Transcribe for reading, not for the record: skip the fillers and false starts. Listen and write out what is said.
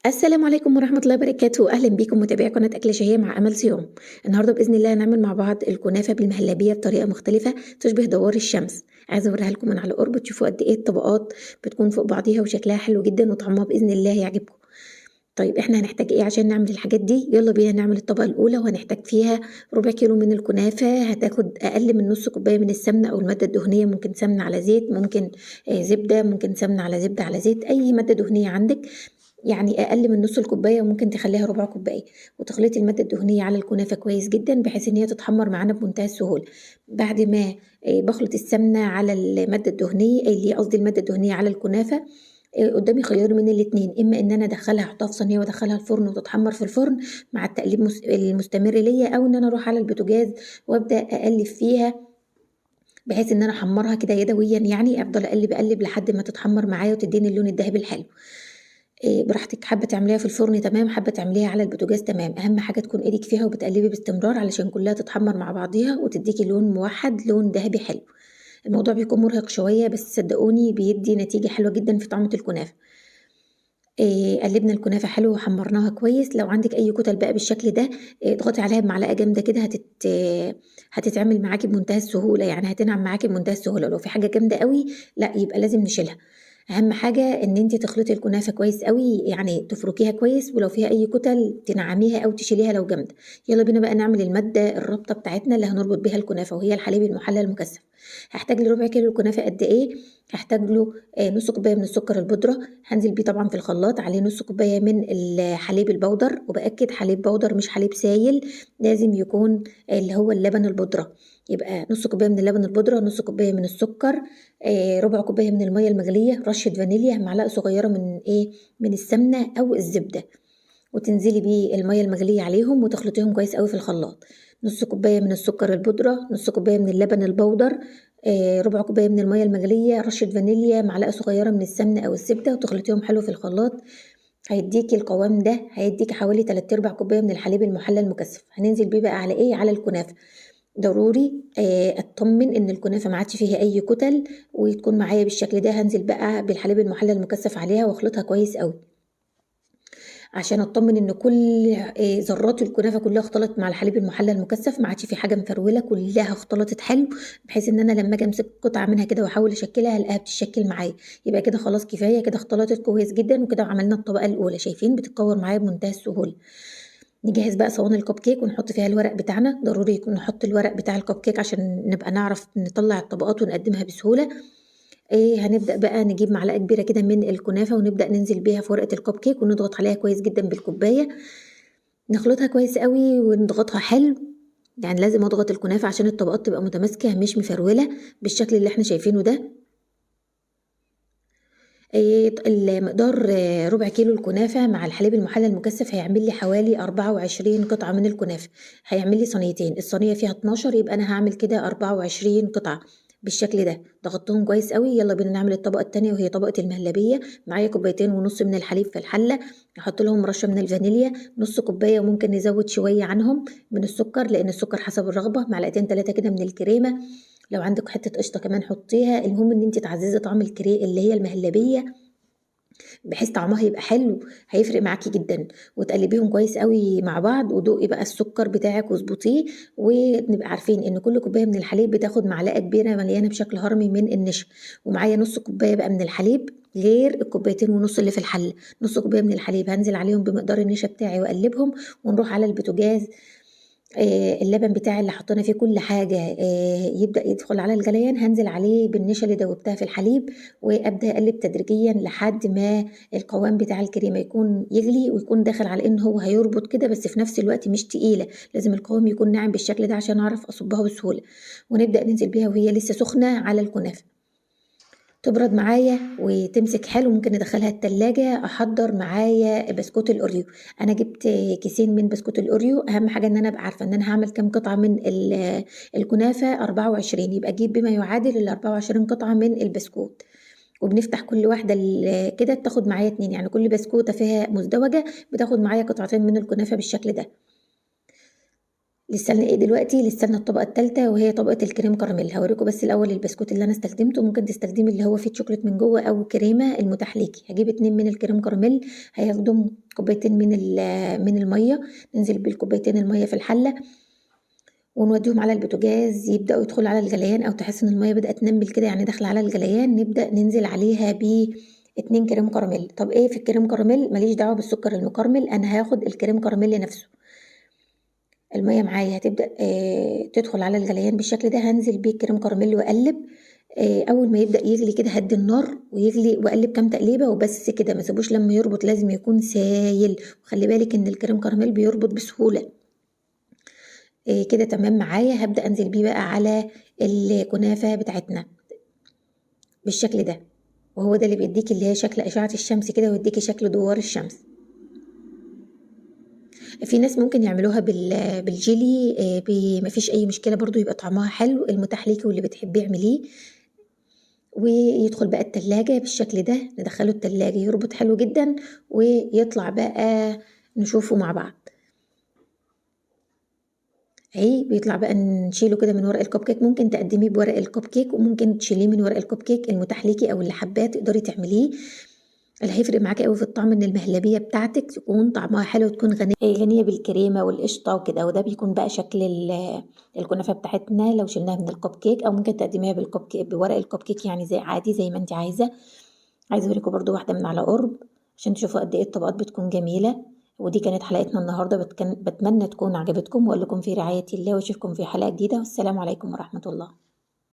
السلام عليكم ورحمة الله وبركاته. أهلا بيكم متابعي قناة أكلة شهية مع أمل صيام. النهاردة بإذن الله هنعمل مع بعض الكنافة بالمهلبية بطريقة مختلفة تشبه دوار الشمس. عايزة أوريها لكم من على قرب تشوفوا قد إيه الطبقات بتكون فوق بعضيها وشكلها حلو جدا وطعمها بإذن الله يعجبكم. طيب احنا هنحتاج ايه عشان نعمل الحاجات دي؟ يلا بينا نعمل الطبقة الأولى، وهنحتاج فيها ربع كيلو من الكنافة، هتاخد أقل من نص كوباية من السمنة أو المادة الدهنية، ممكن سمنة على زيت، ممكن زبدة، ممكن سمنة على زبدة على زيت، أي مادة دهنية عندك، يعني أقل من نص الكوباية وممكن تخليها ربع كوباية. وتخلطي المادة الدهنية على الكنافة كويس جدا بحيث إن هي تتحمر معانا بمنتهى السهولة. بعد ما بخلط السمنة على المادة الدهنية، اللي قصدي المادة الدهنية على الكنافة، قدامي خيار من الاتنين، إما إن أنا أدخلها أحطها في صينية وأدخلها الفرن وتتحمر في الفرن مع التقليب المستمر ليا، أو إن أنا أروح على البوتاجاز وأبدأ أقلب فيها بحيث إن أنا أحمرها كده يدويا، يعني أفضل أقلب أقلب لحد ما تتحمر معايا وتديني اللون الذهبي الحلو. براحتك، حابة تعمليها في الفرن تمام، حابة تعمليها على البوتاجاز تمام، أهم حاجة تكون إيدك فيها وبتقلبي باستمرار علشان كلها تتحمر مع بعضيها وتديكي لون موحد، لون ذهبي حلو. الموضوع بيكون مرهق شوية بس صدقوني بيدي نتيجة حلوة جدا في طعمة الكنافة. قلبنا الكنافة حلو وحمرناها كويس. لو عندك أي كتل بقى بالشكل ده، اضغطي عليها بمعلقة جامدة كده، هتتعمل معاكي بمنتهى السهولة، يعني هتنعم معاكي بمنتهى السهولة. لو في حاجة جامدة قوي لا يبقى لازم نشيلها. أهم حاجة إن انتي تخلطي الكنافة كويس قوي، يعني تفركيها كويس، ولو فيها أي كتل تنعميها أو تشيليها لو جامدة. يلا بينا بقى نعمل المادة الرابطة بتاعتنا اللي هنربط بيها الكنافة، وهي الحليب المحلى المكثف. هحتاج لربع كيلو الكنافة قد إيه؟ هحتاج له نص كوباية من السكر البودرة، هنزل بيه طبعا في الخلاط، عليه نص كوباية من الحليب البودر، وبأكد حليب بودر مش حليب سايل، لازم يكون اللي هو اللبن البودرة. يبقى نص كوباية من اللبن البودرة، نص كوباية من السكر، ربع كوباية من المية المغلية، رشة فانيليا، معلقة صغيرة من إيه؟ من السمنة أو الزبدة، وتنزلي بيه المية المغلية عليهم وتخلطيهم كويس قوي في الخلاط. نص كوباية من السكر البودرة، نص كوباية من اللبن البودر، ربع كوباية من المية المغلية، رشة فانيليا، معلقة صغيرة من السمنة أو الزبدة، وتخلطيهم حلو في الخلاط. هيديكي القوام ده، هيديكي حوالي 3/4 كوباية من الحليب المحلى المكثف. هننزل بيه بقى على إيه؟ على الكنافة. ضروري اطمن ان الكنافه ما عادش فيها اي كتل وتكون معايا بالشكل ده. هنزل بقى بالحليب المحلى المكثف عليها واخلطها كويس قوي عشان اطمن ان كل ذرات الكنافه كلها اختلطت مع الحليب المحلى المكثف، ما عادش في حاجة مفروله، كلها اختلطت حلو، بحيث ان انا لما اجي امسك قطعه منها كده واحاول اشكلها الاقيها بتتشكل معايا. يبقى كده خلاص كفاية كده، اختلطت كويس جدا. وكده عملنا الطبقة الاولى، شايفين بتتكور معايا بمنتهى السهولة. نجهز بقى صواني الكب كيك ونحط فيها الورق بتاعنا. ضروري يكون نحط الورق بتاع الكب كيك عشان نبقى نعرف نطلع الطبقات ونقدمها بسهولة. هنبدأ بقى نجيب معلقة كبيرة كده من الكنافة ونبدأ ننزل بيها في ورقة الكب كيك ونضغط عليها كويس جدا بالكوباية، نخلطها كويس قوي ونضغطها حلو. يعني لازم اضغط الكنافة عشان الطبقات تبقى متماسكة مش مفرولة بالشكل اللي احنا شايفينه ده. المقدار ربع كيلو الكنافة مع الحليب المحلى المكثف هيعمل لي حوالي 24 قطعة من الكنافة، هيعمل لي صينيتين، الصينية فيها 12، يبقى أنا هعمل كده 24 قطعة بالشكل ده. ضغطتهم كويس قوي. يلا بينا نعمل الطبقة التانية وهي طبقة المهلبية. معايا كوبايتين ونص من الحليب في الحلة، هحط لهم رشة من الفانيليا، نص كوباية وممكن نزود شوية عنهم من السكر لأن السكر حسب الرغبة، معلقتين 3 كده من الكريمة، لو عندك حتة قشطة كمان حطيها. المهم ان انت تعززي طعم الكري اللي هي المهلبية بحيث طعمها يبقى حلو، هيفرق معاكي جدا. وتقلبيهم كويس قوي مع بعض، ودوقي بقى السكر بتاعك واظبطيه. ونبقى عارفين ان كل كوباية من الحليب بتاخد معلقه كبيرة مليانة بشكل هرمي من النشا. ومعايا نص كوباية بقى من الحليب غير الكوبايتين ونص اللي في الحلة، نص كوباية من الحليب هنزل عليهم بمقدار النشا بتاعي واقلبهم. ونروح على البوتاجاز، اللبن بتاعي اللي حطينا فيه كل حاجة، يبدأ يدخل على الغليان، هنزل عليه بالنشا اللي دوبتها في الحليب وأبدأ أقلب تدريجيا لحد ما القوام بتاع الكريمة يكون يغلي ويكون داخل على إن هو هيربط كده، بس في نفس الوقت مش تقيلة، لازم القوام يكون ناعم بالشكل ده عشان أعرف أصبها بسهولة. ونبدأ ننزل بيها وهي لسه سخنة على الكنافة، تبرد معايا وتمسك حلو. ممكن ندخلها التلاجة. احضر معايا بسكوت الاوريو، انا جبت كيسين من بسكوت الاوريو. اهم حاجة ان انا ابقى عارفه ان انا هعمل كام قطعه من الكنافه، 24، يبقى اجيب بما يعادل ال 24 قطعه من البسكوت. وبنفتح كل واحدة كده بتاخد معايا 2، يعني كل بسكوته فيها مزدوجة بتاخد معايا قطعتين من الكنافه بالشكل ده. لسه لنا ايه دلوقتي؟ لسه لنا الطبقة الثالثة وهي طبقه الكريم كراميل. هوريكم بس الاول البسكوت اللي انا استخدمته، ممكن تستخدمي اللي هو فيه شوكليت من جوه او كريمة المتاح ليكي. هجيب 2 من الكريم كراميل، هياخدهم كوبايتين من المية، ننزل بالكوبايتين المية في الحلة ونوديهم على البوتاجاز يبداوا يدخلوا على الغليان، او تحس ان المية بدات تنمل كده يعني داخله على الغليان، نبدا ننزل عليها ب 2 كريم كراميل. طب ايه في الكريم كراميل؟ ماليش دعوه بالسكر المكرمل، انا هاخد الكريم كراميل نفسه. المية معايا هتبدا تدخل على الغليان بالشكل ده، هنزل بيه الكريم كراميل واقلب. اول ما يبدا يغلي كده هدي النار ويغلي واقلب كام تقليبه وبس كده، ما سيبوش لما يربط، لازم يكون سايل. وخلي بالك ان الكريم كراميل بيربط بسهولة. كده تمام معايا. هبدا انزل بيه بقى على الكنافه بتاعتنا بالشكل ده، وهو ده اللي بيديكي اللي هي شكل اشعه الشمس كده، ويديكي شكل دوار الشمس. في ناس ممكن يعملوها بالجيلي، مفيش اي مشكلة برضو، يبقى طعمها حلو. المتاح ليكي واللي بتحبيه اعمليه. ويدخل بقى التلاجة بالشكل ده، ندخله التلاجة يربط حلو جدا، ويطلع بقى نشوفه مع بعض. اهي بيطلع بقى، نشيله كده من ورق الكب كيك. ممكن تقدميه بورق الكب كيك وممكن تشيليه من ورق الكب كيك، المتاح ليكي او اللي حباه تقدري تعمليه. اللي هيفرق معاكي قوي في الطعم ان المهلبيه بتاعتك تكون طعمها حلو وتكون غنية بالكريمه والقشطه وكده. وده بيكون بقى شكل الكنافه بتاعتنا لو شلناها من الكب كيك، او ممكن تقدميها بالكب كيك بورق الكب كيك، يعني زي عادي زي ما انت عايزه. عايزه اوريكم برضو واحدة من على قرب عشان تشوفوا قد ايه الطبقات بتكون جميلة. ودي كانت حلقتنا النهارده، بتمنى تكون عجبتكم، واقول لكم في رعاية الله، واشوفكم في حلقة جديدة، والسلام عليكم ورحمة الله.